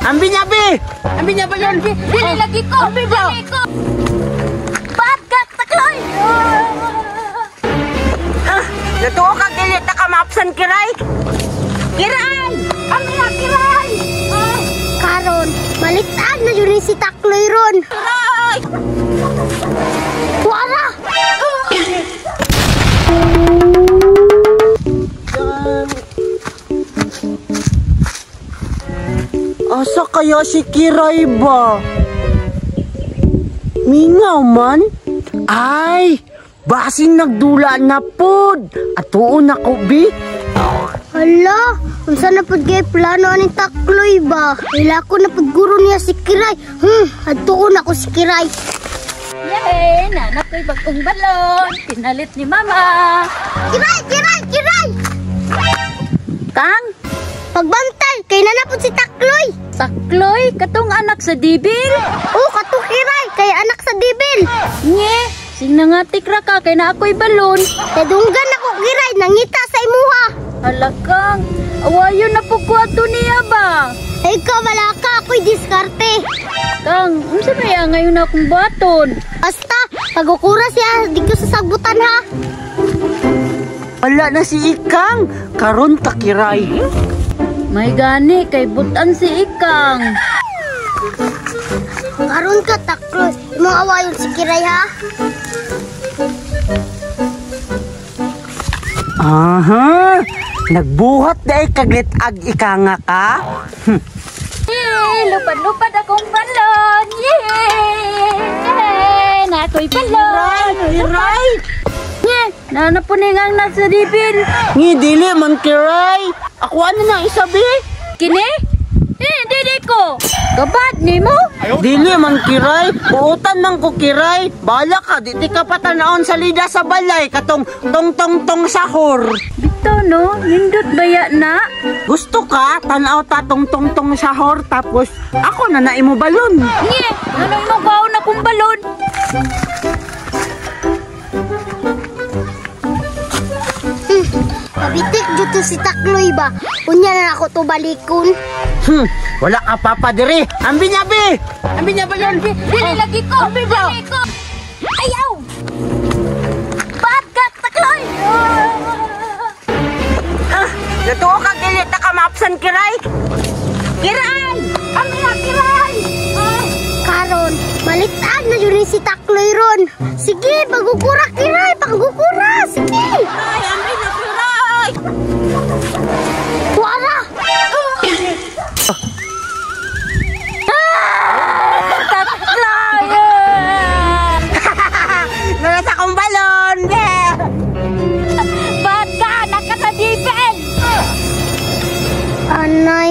Ambi niya, bi! Ambi niya ba yun? Dili lagi ko! Ambi ba? Dili ko! Bad ka, Takloy! Ah, natuo ka dili ta ka maapsan Kiray. Kiray! Ambi na Kiray! Ah, Karon, malitag na yun si Takloy ron. Kiray! Wala! Asa kaya si Kiray ba? Mingaw man? Ay, basin nagdula na pod. Atuon ako, bi. Hala, unsa na pud kay plano aning Takloy ba? Ila ko na pud guro niya si Kiray. Adtuon ako si Kiray. Yay! Nanak ko'y bagong balon. Pinalit ni Mama. Kiray, Kiray, Kiray! Kang, Pagbantay, kay nanapod si Takloy. Takloy, katong anak sa dibil. Oh, kato Kiray, kay anak sa dibil. Nye, sinangatik ra ka kay na ako'y balon. Kadunggan ako Kiray, nangita sa imuha. Hala Kang, awayon na po ko ato niya ba? Ay ka, wala ka, ako'y diskarte. Kang, unsa may ngayon akong baton? Basta, pagukura siya, di ko sasagbutan ha. Wala na si Ikang. Karon ta Kiray. May gani kay butan si Ikang. Karon ka, Takloy, imong awayon si Kiray ha. Aha, nagbuhat dahil kaglit-ag ikanga ka? Yay! Lupad-lupad akong balon! Yay! Yay! Na ako'y balon! Kiray! Nye, nanapuning ang nasa dibil. Ngi, dili man Kiray. Ako ano na isabi? Kini? Eh, dili ko. Kabad ni mo? Dili man Kiray. Buutan man ko Kiray. Bala ka, di ka patanaon sa lida sa balay. Katong tong tong tong sahur. Bitaw no, nindot baya na? Gusto ka, tanaw ta tong tong tong sahur. Tapos ako na naimo balon. Nye, ano mo baon akong balon? Pabitik dito si Takloy ba? Unya na ako to balikon. Wala ka papa diri. Ambi niya bi. Ambi niya ba yun? Dili lagi ko. Ambi ba? Dili ko. Ayaw! Bad ka, Takloy! Ah, natuo ka dili ta ka maapsan Kiray. Kiray! Ambi na Kiray! Ah, Karon, malitag na yun si Takloy ron. Sige, pagukura Kiray, pagukura. Sige. Kiray, ambi na Kiray! Wala! Takloy! Nalasa akong balon! Bad ka, anak ka sa dibil! Anay.